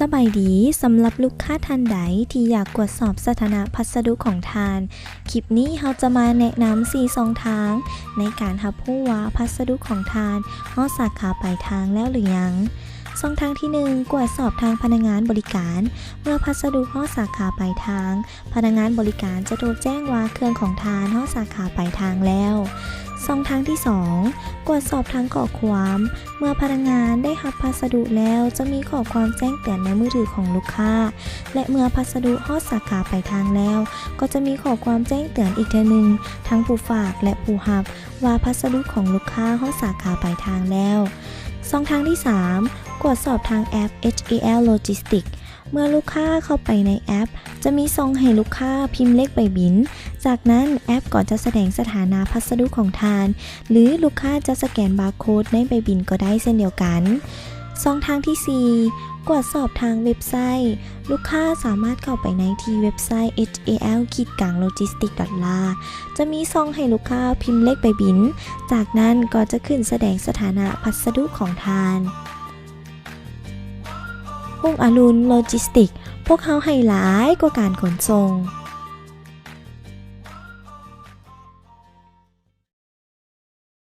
ສະບາຍດີ, ສຳລັບລູກຄ້າທ່ານໃດທີ່ຢາກກວດສອບສະຖານະພັດສະດຸຂອງທ່ານ, ຄລິບນີ້ເຮົາຈະມາແນະນຳສີ່ຊ່ອງທາງໃນການຮັບຮູ້ວ່າພັດສະດຸຂອງທ່ານຮອດສາຂາປາຍທາງແລ້ວຫຼືຍັງ. ຊ່ອງທາງທີໜຶ່ງ ກວດສອບທາງພະນັກງານບໍລິການ. ເມື່ອພັດສະດຸຮອດສາຂາປາຍທາງ, ພະນັກງານບໍລິການຈະໂທແຈ້ງວ່າເຄື່ອງຂອງທ່ານຮອດສາຂາປາຍທາງແລ້ວ. ຊ່ອງທາງທີສອງ ກວດສອບທາງຂໍ້ຄວາມ. ເມື່ອພະນັກງານໄດ້ຮັບພັດສະດຸແລ້ວ, ຈະມີຂໍ້ຄວາມແຈ້ງເຕືອນໃນມືຖືຂອງລູກຄ້າ ແລະ ເມື່ອພັດສະດຸຮອດສາຂາປາຍທາງແລ້ວ, ກໍຈະມີຂໍ້ຄວາມແຈ້ງເຕືອນອີກເທື່ອໜຶ່ງ ທັງຜູ້ຝາກ ແລະ ຜູ້ຮັບ ວ່າພັດສະດຸຂອງລູກຄ້າຮອດສາຂາປາຍທາງແລ້ວ. ຊ່ອງທາງທີສາມ ກວດສອບທາງແອັບ ເອັດ ເອ ແອລ Logistics. ເມື່ອລູກຄ້າເຂົ້າໄປໃນແອັບ, ຈະມີຊ່ອງໃຫ້ລູກຄ້າພິມເລກໃບບິນ. ຈາກນັ້ນ, ແອັບກໍຈະສະແດງສະຖານະພັດສະດຸຂອງທ່ານ, ຫຼື ລູກຄ້າຈະສະແກນບາໂຄດໃນໃບບິນກໍໄດ້ເຊັ່ນດຽວກັນ. ຊ່ອງທາງທີສີ່ ກວດສອບທາງເວັບໄຊ. ລູກຄ້າສາມາດເຂົ້າໄປໃນທີ່ເວັບໄຊ ເອັດ ເອ ແອລ ຂີດກາງ Logistics ດອດ ລາ. ຈະມີຊ່ອງໃຫ້ລູກຄ້າພິມເລກໃບບິນ, ຈາກນັ້ນກໍຈະຂຶ້ນສະແດງສະຖານະພັດສະດຸຂອງທ່ານ. ຮຸ່ງອະລຸນ Logistics. ພວກເຮົາໃຫ້ຫຼາຍກວ່າການຂົນສົ່ງ.